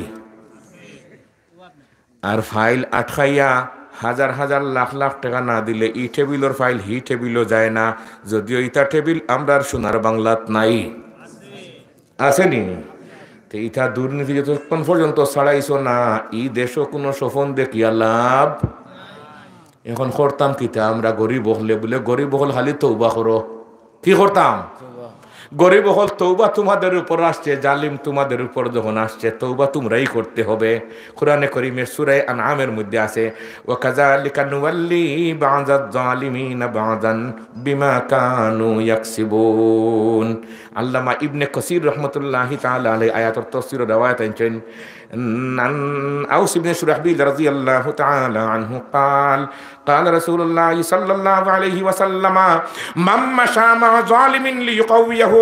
আর ফাইল আটকাইয়া হাজার হাজার লাখ লাখ টেকা না দিলে ই টেবিলর ফাইল হি টেবিলো যায় না, যদিও ইতা টেবিল আমরার সোনার বাংলাত নাই। আছে নি? তে ইতা দুর্নীতি যতক্ষণ পর্যন্ত ছাড়াইছো না, ই দেশো কুনু স্বপন দেখিয়া লাভ। এখন করতাম কিতা আমরা গরিব অকলে? বুলে, "গরিব অকল খালি তওবা করো।" কি করতাম? তওবা। গরিব অকল, তওবা তোমাদের উপর আসছে, জালিম তোমাদের উপর যখন আসছে, তওবা তোমরাই করতে হবে। কোরআনে করিমের সূরায়ে আনআমের মধ্যে আছে, "ওয়া কাযালিকা নুওয়াল্লি বা'যায যালিমিনা বা'যান বিমা কানু ইয়াকসিবুন।" আল্লামা ইবনে কাসির রহমতুল্লাহি তাআলা আলাইহি আয়াতর তফসির ও রেওয়ায়াত আনছেন, عن أوس بن شرحبيل رضي الله تعالى عنه قال، قال رسول الله صلى الله عليه وسلم: من مشى مع ظالم ليقويه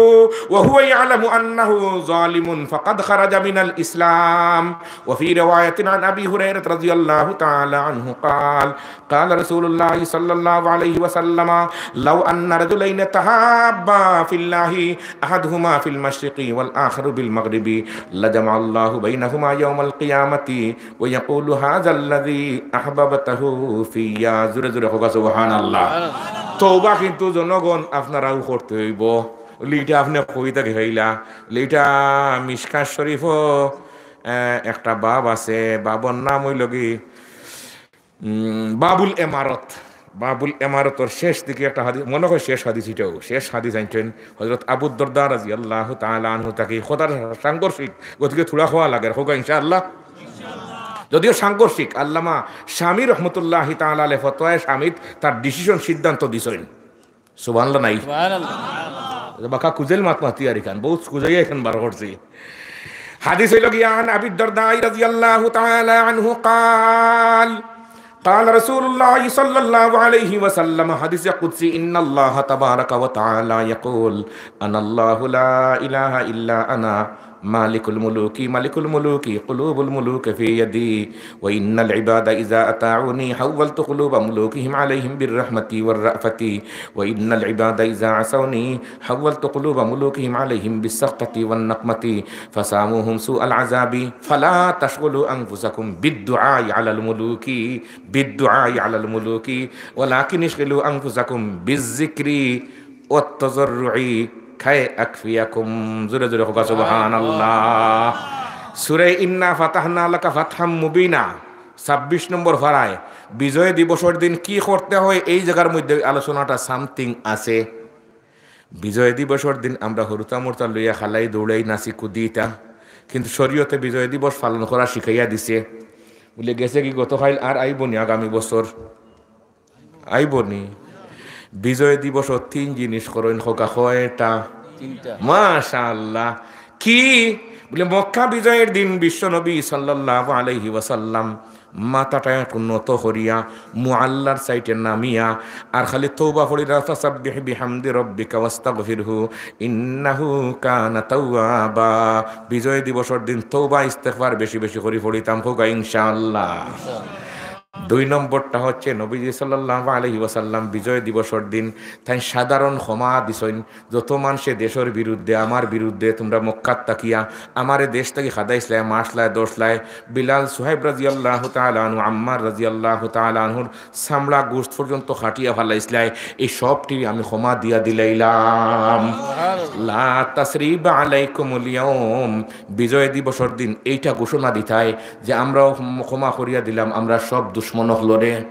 وهو يعلم أنه ظالم فقد خرج من الإسلام. وفي رواية عن أبي هريرة رضي الله تعالى عنه قال، قال رسول الله صلى الله عليه وسلم: لو أن رجلين تحابا في الله أحدهما في المشرق والآخر بالمغرب لجمع الله بينهما يوم القيامة ويقول هذا الذي أحببته في। জোরে জোরে কউক্কা সুবহানাল্লাহ। তওবা কিন্তু জনগণ আপনারাও করতে অইবো। লিটা আপনে কই থাকি পাইলা? লিটা মিশকাত শরীফো, আহ, একটা বাব আছে, বাবর নাম অইলো গি উম, বাবুল এমারত, বাবুল এমারতর শেষ দিকে একটা হাদিস, মনে হয় শেষ হাদিস ইটাও, শেষ হাদিস আনছেন হযরত আবু দরদা রাদিয়াল্লাহু তাআলা আনহু থাকি। কথাটা সাংঘর্ষিক, গতিকে থুড়া কওয়া লাগে, কউক্কা ইনশাআল্লাহ। যদিও সাংঘর্ষিক, আল্লামা শামী রহমতুল্লাহি তাআলা আলাইহি ফতোয়ায়ে শামীত তার decision সিদ্ধান্ত দিছইন। সুবহানাল্লাহ নাই? সুবহানাল্লাহ। বাক্কা কুজেল মাত মাতি আর ইখান, বউত কুজাইয়া ইখান বার করছি। হাদিস অইলো গিয়া عن أبي الدرداء رضي الله تعالى عنه قال، قال رسول الله صلى الله عليه وسلم، حديث قدسي، إن الله تبارك وتعالى يقول، أنا الله لا إله إلا أنا، مالك الملوك، ملك الملوك، قلوب الملوك في يدي، وإن العباد إذا أطاعوني حولت قلوب ملوكهم عليهم بالرحمة والرأفة، وإن العباد إذا عصوني حولت قلوب ملوكهم عليهم بالسخطة والنقمة، فساموهم سوء العذاب، فلا تشغلوا أنفسكم بالدعاء على الملوك، بالدعاء على الملوك، ولكن اشغلوا أنفسكم بالذكر والتضرع كي أكفيكم। জোরে জোরে কউক্কা সুবহানাল্লাহ। সূরা ইন্না ফাতাহনা লাকা ফাতহাম মুবিনা, ছাব্বিশ নম্বর পারায়, বিজয় দিবসর দিন কি করতে হয়, এই জাগার মধ্যে আলোচনাটা something আছে। বিজয় দিবসর দিন আমরা হুরুতা-মুরুতা লইয়া খেলাই, দৌড়াই, নাচি, কুদি ইতা, কিন্তু শরীয়তে বিজয় দিবস পালন করা শিখাইয়া দিছে। বুলে, গেছে গি গতকাইল, আর আইবো নি আগামী বছর। আইবো নি? বিজয় দিবসো তিন জিনিস করইন, কউক্কা কয়টা? তিনটা। মাশাআল্লাহ। কি? বুলে, মক্কা বিজয়ের দিন বিশ্বনবী সাল্লাল্লাহু আলাইহি ওয়াসাল্লাম মাথাটা একটু নত করিয়া মুআল্লার সাইডে নামিয়া আর খালি তওবা পড়িরা, "ফাসাব্বিহ বিহামদি রাব্বিকা ওয়াস্তাগফিরহু ইন্নাহু কানা তাওয়াবা।" বিজয় দিবসর দিন তওবা ইস্তেগফার বেশি বেশি করি পড়িতাম, কউক্কা ইনশাআল্লাহ। দুই নম্বরটা হচ্ছে নবীজি সাল্লাল্লাহু আলাইহি ওয়াসাল্লাম বিজয় দিবসর দিন তাইন সাধারণ ক্ষমা দিছইন, যত মানষে দেশর বিরুদ্ধে, আমার বিরুদ্ধে, তোমরা মক্কাত থাকিয়া আমারে দেশ থাকি খাদাইছলায়, মারছলায়, ধরছলায়, বিলাল, সুহাইব রাদিয়াল্লাহু তাআলা আনহু, আম্মার রাদিয়াল্লাহু তাআলা আনহুর চামড়া গোশত পর্যন্ত কাটিয়া ফালাইছলায়, এই সবটিরে আমি ক্ষমা দিয়া দিলাইলাম। লা তাসরিবা আলাইকুমুল ইয়াউম, বিজয় দিবসর দিন এইটা ঘোষণা দিতায় যে আমরাও ক্ষমা করিয়া দিলাম আমরা সব দুশমন অকলরে।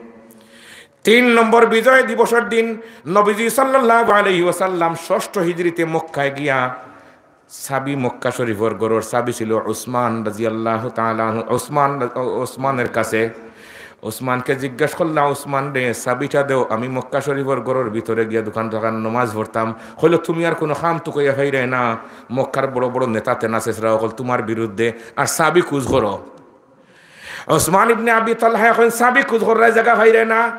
তিন নম্বর বিজয় দিবসর দিন নবীজি সাল্লাল্লাহু আলাইহি ওয়াসাল্লাম ষষ্ঠ হিজরিতে মক্কায় গিয়া চাবি, মক্কা শরীফর ঘরর চাবি ছিল উসমান রাদিয়াল্লাহু তাআলা আনহু, উসমান, উসমানের কাছে। উসমানকে জিজ্ঞাসা করলা, "উসমান রে, চাবিটা দেও, আমি মক্কা শরীফর ঘরর ভিতরে গিয়া দুখান রাকাত নমাজ পড়তাম।" কইলো, "তুমি আর কুনু কাম তুকাইয়া পাইরায় না, মক্কার বড় বড় নেতা তেনা শেষরা অকল তুমার বিরুদ্ধে, আর চাবি খুজ করো।" উসমান ইবনে আবি তালহা এখন চাবি খুজ কররায়, জাগা পাইরায় না।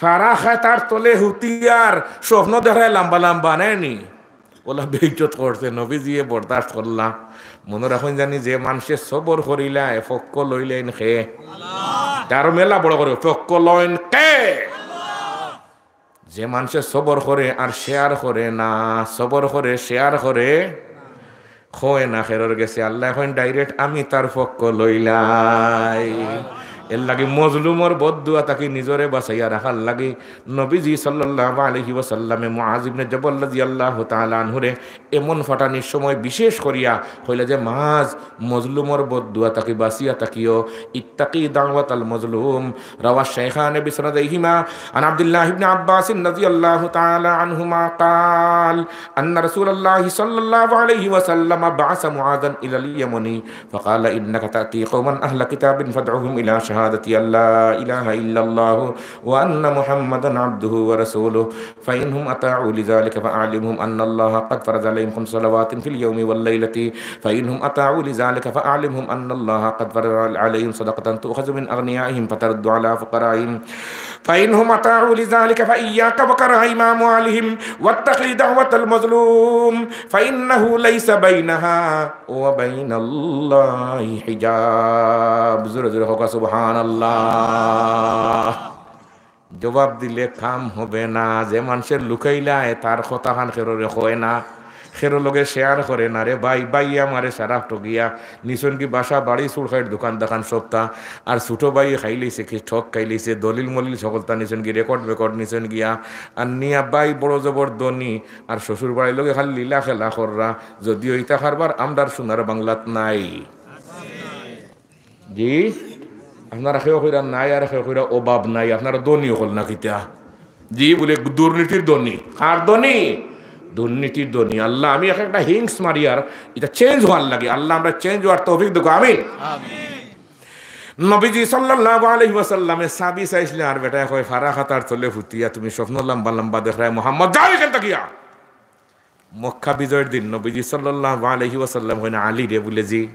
ফারা খাতার তলে হুতিয়ার স্বপ্ন দেখরায় লম্বা লম্বা, নায়নি? ওলা বেইজ্জত করছে, নবীজিয়ে বরদাস্ত করলা। মনো রাখইন জানি, যে মানষে সবর করিলায়, পক্ষ লইলাইন কে? তার মেলা বড় করে, পক্ষ লইন কে? যে মানষে সবর করে আর শেয়ার করে না, সবর করে, শেয়ার করে, কয় না খেরর গেছে, আল্লায় কইন direct আমি তার পক্ষ লইলাই। এরলাগি মজলুমর বদদুয়া থাকি নিজরে বাঁচাইয়া রাখার লাগি নবীজি সাল্লাল্লাহু আলাইহি ওয়াসাল্লামে মুআজ ইবনে জবল রাদিয়াল্লাহু তাআলা আনহুরে এমন ফাটানির সময় বিশেষ করিয়া কইলা যে, "মুআজ, মজলুমর বদদুয়া থাকি বাঁচিয়া থাকিও, ইত্তাকি দাওয়াতাল মজলুম।" রাওয়া শাইখানে বিসনাদাইহিমা আন আব্দুল্লাহ ইবনে আব্বাস রাদিয়াল্লাহু তাআলা আনহুমা قال أن رسول الله صلى الله عليه وسلم بعث معاذا إلى اليمن فقال إنك تأتي قوما أهل كتاب فادعهم إلى شهادة أن لا إله إلا الله وأن محمدا عبده ورسوله فإن هم أطاعوا لذلك فأعلمهم أن الله قد فرض عليهم خمس صلوات في اليوم والليلة فإن هم أطاعوا لذلك فأعلمهم أن الله قد فرض عليهم صدقة تؤخذ من أغنيائهم فترد على فقرائهم فإن هم أطاعوا لذلك فإياك وكراهم أموالهم واتق دعوة المظلوم فإنه ليس بينها وبين الله حجاب। জোরে জোরে কউক্কা, সুবহানাল্লাহ। জবাব দিলে কাম হবে না। যে মানষে লুকাইলায়, তার কথাখান খেররে কয় না, খেরর লগে শেয়ার করে না। রে ভাই, ভাইয়ে আমারে সারা ঠগিয়া নিছইন গি বাসা, বাড়ি, চুড়খাইর দোকান, দাকান সবতা। আর ছোট ভাইয়ে খাইলিছে কি, ঠগ খাইলিছে, দলিল মলিল সকলতা নিছইন গি, রেকর্ড বেকর্ড নিছইন গিয়া। আর নিয়া ভাই বড় জবর ধনী, আর শ্বশুর বাড়ির লগে খালি লীলা খেলা কররা। যদিও ইতা কারবার আমরার সোনার বাংলাত নাই। জি, আপনারা কেউ কইরা নাই, আর কেউ কইরা অভাব নাই, আপনারা ধনী অকল না কিতা? জি, বুলে দুর্নীতির ধনী। কার ধনী? দুর্নীতির ধনী। আল্লাহ, আমি এক একটা হিংস মারি আর ইটা চেঞ্জ অওয়ার লাগি। আল্লাহ, আমরা চেঞ্জ অওয়ার তৌফিক দেউক্কা। আমিন। নবীজি সাল্লাল্লাহু আলাইহি ওয়াসাল্লামে চাবি চাইছলা, আর বেটায় কয়, "ফারা খাতার তলে হুতিয়া, তুমি স্বপ্ন লম্বা লম্বা দেখরায়, মোহাম্মদ, যাও ইখান থাকিয়া।" মক্কা বিজয়র দিন নবীজি সাল্লাল্লাহু আলাইহি ওয়াসাল্লাম কইন, "আলী রে," বুলে, "জি।"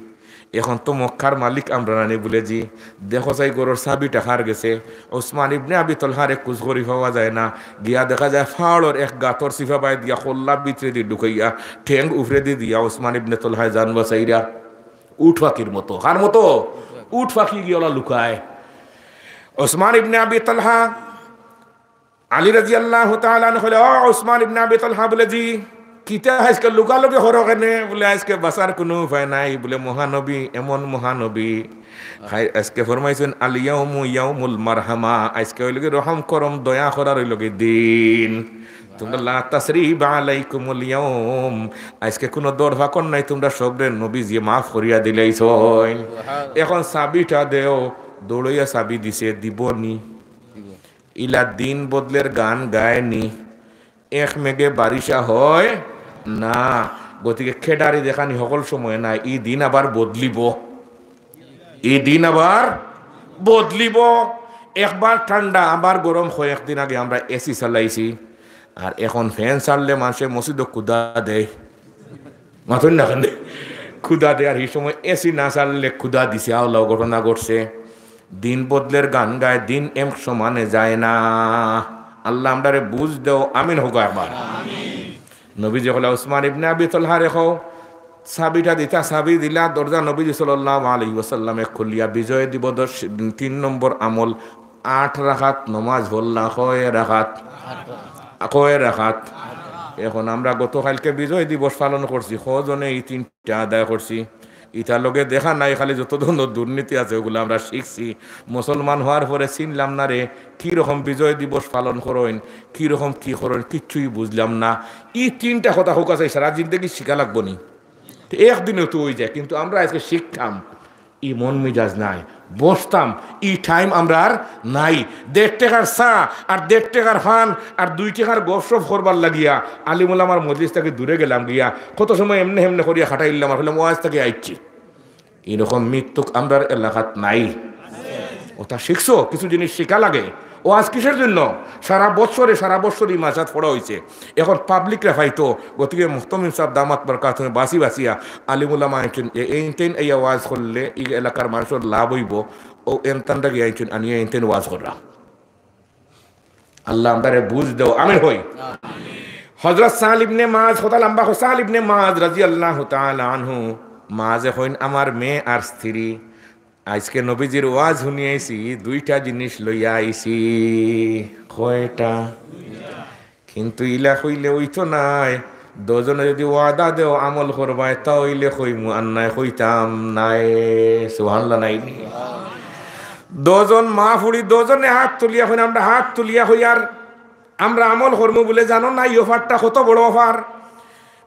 "এখন তো মক্কার মালিক আমরা নানি?" বুলে, "জি।" "দেখো চাই ঘরর চাবিটা কার গেছে।" উসমান ইবনে আবি তলহারে খুজ করি পাওয়া যায় না। গিয়া দেখা যায় ফাড়র এক গাতর চিপা বায় দিয়া কল্লা ভিতরেদি ঢুকাইয়া ঠেং উপরেদি দিয়া উসমান ইবনে তলহায় জান বাচাইরা। উট পাখির মতো। কার মতো? উট পাখি গিয়া ওলা লুকায়। উসমান ইবনে আবি তলহা আলী রাদিয়াল্লাহু তাআলা আনহু কইলা, "ও উসমান ইবনে আবি তালহা," বুলে, "জি।" "কিতা আইজকে লুকালুকি করো কেনে?" বুলে, "আইজকে বাঁচার কুনু উপায় নাই।" বুলে, "মহানবী, এমন মহানবী, আইজকে ফরমাইছইন, 'আল ইয়াউমু ইয়াউমুল মারহামা,' আইজকে অইলো গি রহম করম দয়া করার অইলো গি দিন। তোমরা লা তাসরিবা আলাইকুমুল ইয়াউম, আইজকে কুনু ধরপাকড় নাই, তোমরা সবরে নবীজিয়ে মাফ করিয়া দিলাইছইন। এখন চাবিটা দেও।" দৌড়াইয়া চাবি দিছে, দিবো নি? ইলা দিন বদলের গান গায়নি, এক মেঘে বারিশা হয় না। গতিকে খেডারি দেখানি হকল সময় না, ই দিন আবার বদলিবো, ই দিন আবার বদলিবো। একবার ঠান্ডা, আবার গরম। কয়েকদিন আগে আমরা এসি চালাইছি, আর এখন ফ্যান চাললে মানষে মসজিদো কুদা দেয়। মাতইন না কেনে? কুদা দেয়, আর হি সময় এসি না চাললে কুদা দিছে, আওলাও ঘটনা ঘটছে। দিন বদলের গান গায়, দিন এক সমানে যায় না। আল্লাহ আমরারে বুঝ দেও, আমিন কউক্কা একবার। নবীজি কইলা, "উসমান ইবনে আবি তলহারে কও, চাবিটা দিতা, চাবি দিলা, দরজা নবীজি সাল্লাল্লাহু আলাইহি ওয়াসাল্লামে খুলিয়া বিজয় দিবস তিন নম্বর আমল, আট রাকাত নমাজ পড়লা। কয় রাকাত? কয় রাকাত? এখন আমরা গতকালকে বিজয় দিবস পালন করছি, কজনে এই তিনটা আদায় করছি? ইতার লগে দেখা নাই, খালি যত ধরনের দুর্নীতি আছে ওগুলা আমরা শিখছি। মুসলমান হওয়ার পরে চিনলাম না রে, কি রকম বিজয় দিবস পালন করইন, কি রকম কি করইন, কিচ্ছুই বুঝলাম না। ই তিনটা কথা কউক্কা চাই, সারা জিন্দেগি শিখা লাগবো নি? তো একদিনে তো অই যায়, কিন্তু আমরা আজকে শিখতাম, ই মন মিজাজ নাই, বসতাম, ই টাইম আমরার নাই। দেড় টেকার চা আর দেড় টেকার পান আর দুই টেকার গপসপ করবার লাগিয়া আলিম উলামার মজলিস থাকি দূরে গেলাম গিয়া, কত সময় এমনে হেমনে করিয়া কাটাইলাম, আর কইলাম ওয়াজ থাকি আইছি। ইরকম মিত্তুক আমরার এলাকাত নাই। ওটা শিখছো, কিছু জিনিস শিখা লাগে। ওয়াজ কিসের জন্য? সারা বছরে, সারা বছরই মাসাত পড়া অইছে। এখন পাবলিকরা পাইতো, গতিকে মুহতামিম সাহেব দামাত বারকাতুহুম বাছি বাছিয়া আলিম উলামা আনছইন, এ-, এইনতেন এই ওয়াজ করলে ই এলাকার মানুষর লাভ অইবো, অউ এনতানরা গিয়া আনছইন, আনিয়া এইনতেন ওয়াজ কররা। আল্লাহ আমরারে বুঝ দেও, আমিন কই। হযরত সাহাল ইবনে মুআজ, কথা লম্বা কই, সাহাল ইবনে মুআজ রাদিয়াল্লাহু তাআলা আনহু, মুআজে কইন, আমার মেয়ে আর স্ত্রী, আজকে নবীজির ওয়াজ হুনিয়া আইছি, দুইটা জিনিস লইয়া আইছি। কয়টা? কিন্তু ইলা কইলে অইতো নায়। দুইজনে যদি ওয়াদা দেও আমল করবায়, তা অইলে কইমু, আর নায় কইতাম নায়। সুবহানাল্লাহ নায় নি? দুইজন মা ফুড়ি, দুইজনে হাত তুলিয়া কইন, আমরা হাত তুলিয়া কই, আর আমরা আমল করমু বুলে জানো না, ই অফারটা কত বড় অফার।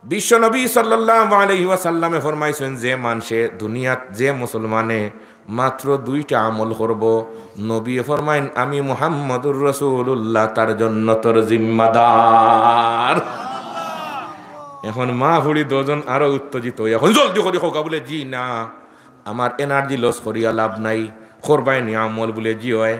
বিশ্বনবী সাল্লাল্লাহু আলাইহি ওয়াসাল্লামে ফরমাইছইন, যে মানষে দুনিয়াত, যে মুসলমানে মাত্র দুইটা আমল করবো, নবীয়ে ফরমাইন, আমি মুহাম্মাদুর রাসূলুল্লাহ তার জন্নতর জিম্মাদার। এখন মা ফুড়ি দুইজন আরো উত্তেজিত অইয়া, এখন জলদি করি কউক্কা বুলে, জি না, আমার এনার্জি লস করিয়া লাভ নাই, করবায় নি আমল বুলে, জি অয়।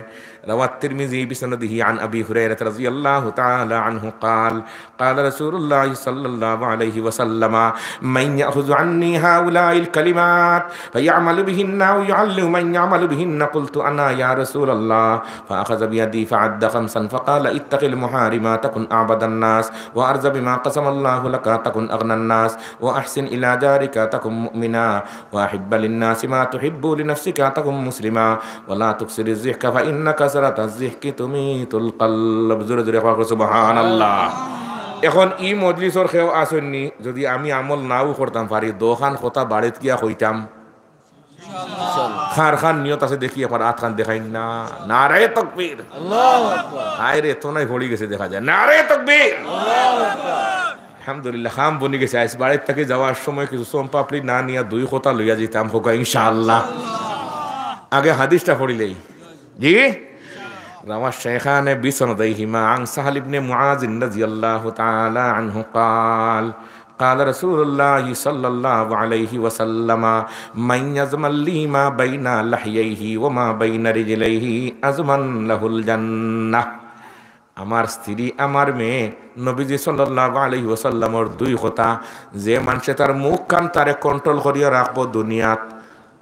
رواه الترمذي بسنده عن أبي هريرة رضي الله تعالى عنه قال: قال رسول الله صلى الله عليه وسلم: من يأخذ عني هؤلاء الكلمات فيعمل بهن أو يعلم من يعمل بهن؟ قلت: أنا يا رسول الله. فأخذ بيدي فعد خمسا فقال: اتق المحارم تكن أعبد الناس، وارض بما قسم الله لك تكن أغنى الناس، وأحسن إلى جارك تكن مؤمنا، وأحب للناس ما تحب لنفسك تكن مسلما، ولا تكثر الضحك فإن كثرة الضحك تميت القلب. জোরে জোরে কউক্কা সুবহানাল্লাহ। এখন ই মজলিসর কেউ আছইন নি, যদি আমি আমল নাও করতাম পারি, দুইখান কথা বাড়িত গিয়া কইতাম। কার কার নিয়ত আছে দেখি, একবার আতখান দেখাইন না। নারায়ে তাকবীর। আল্লাহু আকবার। হায় রে, তো নাই পড়ি গেছে দেখা যায়। নারায়ে তাকবীর। আলহামদুলিল্লাহ, কাম বনি গেছে। আইজ বাড়ির থাকি যাওয়ার সময় কিছু সোম পাপড়ি না নিয়া দুই কথা লইয়া যাইতাম, কউক্কা ইনশাআল্লাহ। আগে হাদিসটা পড়িলাই। জি? رواه الشيخان بسنديهما عن سهل بن معاذ رضي الله تعالى عنه قال: قال رسول الله صلى الله عليه وسلم: من يضمن لي ما بين لحييه وما بين رجليه أضمن له الجنة. আমার স্ত্রী, আমার মেয়ে, নবীজি সাল্লাল্লাহু আলাইহি ওয়াসাল্লামর দুই কথা, যে মানষে তার মুখখান তারে কন্ট্রোল করিয়া রাখবো দুনিয়াত,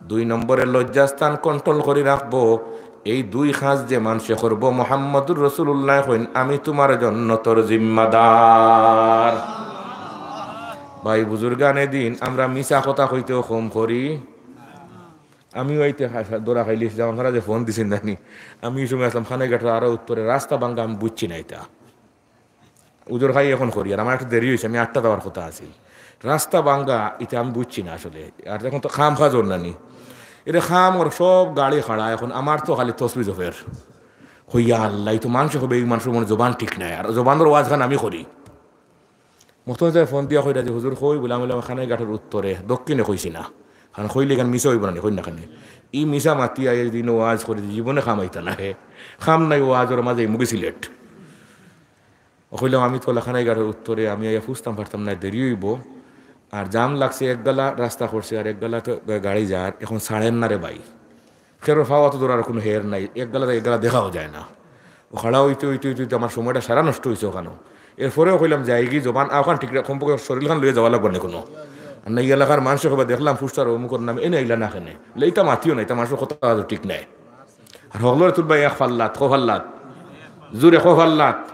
দুই নম্বরে লজ্জাস্থান কন্ট্রোল করি রাখবো, এই দুই কাজ যে মানষে করবো, মুহাম্মাদুর রাসূলুল্লাহ কইন, আমি তুমার জন্নতর জিম্মাদার। ভাই বুজুর্গানে দিন, আমরা মিছা কথা কইতেও কম করি। আমিও আইতে খা-, ধরা খাইলিছি, জামালপাড়া যে ফোন দিছইন জানি। আমি ই সময় আছলাম খানাইঘাটর আরো উত্তরে, রাস্তা ভাঙ্গা, আমি বুঝছি না ইতা। উজুর খাই এখন করি, আর আমার একটু দেরি অইছে, আমি আটটা যাওয়ার কথা আছিল। রাস্তা ভাঙ্গা, ইতা আমি বুঝছি না আসলে। আর এখন তো কাম কাজ অর না নি। ইটা কাম অর, সব গাড়ি খাড়া, এখন আমার তো খালি তসবি জপের। কই, ইয়া আল্লাহ, ই তো মানষে কইবা, ই মানষর মনে জবান ঠিক নাই, আর জবানর ওয়াজখান আমি করি। মুক্তাদির সাবে ফোন দিয়া কইরা যে, "হুজুর কই?" বুলে, "আমি অইলাম খানাইঘাটর উত্তরে, দক্ষিণে কইছি না। কারণ কইলে ইখান মিছা অইবো না নি, কইন না কেনে?" ই মিছা মাতিয়া এই দিনও ওয়াজ করি, জীবনে কাম আইতা না হে। কাম নাই, ওয়াজর মাঝে মুগি সিলেট। ও কইলাম, "আমি তো অলা খানাইঘাটর উত্তরে, আমি আইয়া ফুছতাম পারতাম না, দেরি অইবো।" আর জাম লাগছে, এক গালা রাস্তা করছে, আর এক গালা তো গা-, গাড়ি যার, এখন ছাড়ের না রে ভাই। কেরোর ফাওয়া তো ধরার কুনু হের নাই, এক গালা এক গালা দেখাও যায় না। ও খাড়া অইতে অইতে অইতে অইতে আমার সময়টা সারা নষ্ট অইছে অখানো। এরপরেও কইলাম, "যাইগি জবান, অখান ঠিক রাখ, কমপক্ষে শরীলখান লইয়া যাওয়া লাগবো না কুনু। আর না ই এলাকার মানষে কইবা, দেখলাম পোস্টার অমুকর নামে, এনে আইলা না কেনে?" বুলে, "ইতা মাতিও না, ইতা মানষর কথা আজও ঠিক নাই।" আর হকলরে তুলবা এক ফাল্লাত, কো ফাল্লাত? জুরে কো ফাল্লাত?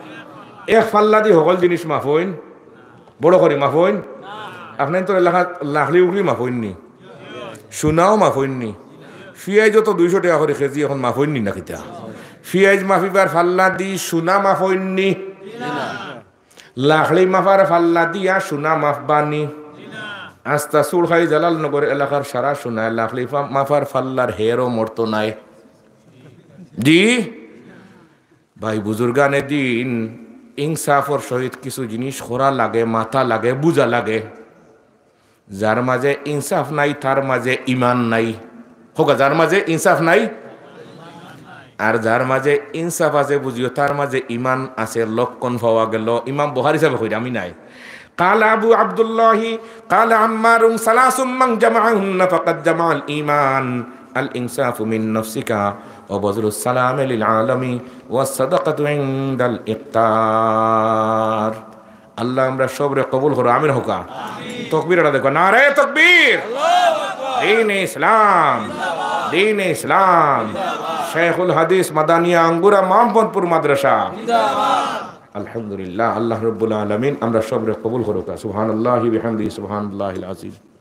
এক ফাল্লাদি হকল জিনিস মাফইন? বড় করি মাফইন? আপনাইনতর এলাকাত লাখড়ি উখড়ি মাফইননি, সোনাও মাফইননি। ফিয়াইজ তো দুইশো টেকা করি কেজি, অখন মাফইননি না কিতা? ফিয়াইজ মাফিবার ফাল্লা দি সোনা মাফইননি, লাখড়ি মাফার ফাল্লা দিয়া সোনা মাফবানি। আস্তা সুরখাই জালালনগর এলাকার সারা সোনায় লাখড়ি ফা-, মাফার ফাল্লার হেরও মরতো নায়। জি ভাই, বুজুর্গানে দিন, ইনসাফর সহিত কিছু জিনিস করা লাগে, মাতা লাগে, বুঝা লাগে। যার মাঝে ইনসাফ নাই, তার মাঝে ইমান নাই। কউক্কা, যার মাঝে ইনসাফ নাই, আর যার মাঝে ইনসাফ আছে, বুঝিও, তার মাঝে ইমান আছে, লক্ষণ পাওয়া গেল। ইমাম বুখারী সাহেবে কইরা, আমি নায়। قال أبو عبد الله، قال عمار: ثلاث من جمعهن فقد جمع الإيمان: الإنصاف من نفسك، وبذل السلام للعالم، والصدقة عند الإفطار. আল্লাহ আমরা সবরে কবুল করো, আমিন কউক্কা। তকবীর এটা দেখো, নারায়ে তকবীর। দ্বীনে ইসলাম, দ্বীনে ইসলাম। শেখুল হাদিস মাদানিয়া আঙ্গুরা মোহাম্মদপুর মাদ্রাসা। আলহামদুলিল্লাহ, আল্লাহ রাব্বুল আলামিন আমরা সবরে কবুল করুক। সুবহানাল্লাহি বিহামদিহি, সুবহানাল্লাহিল আযীম।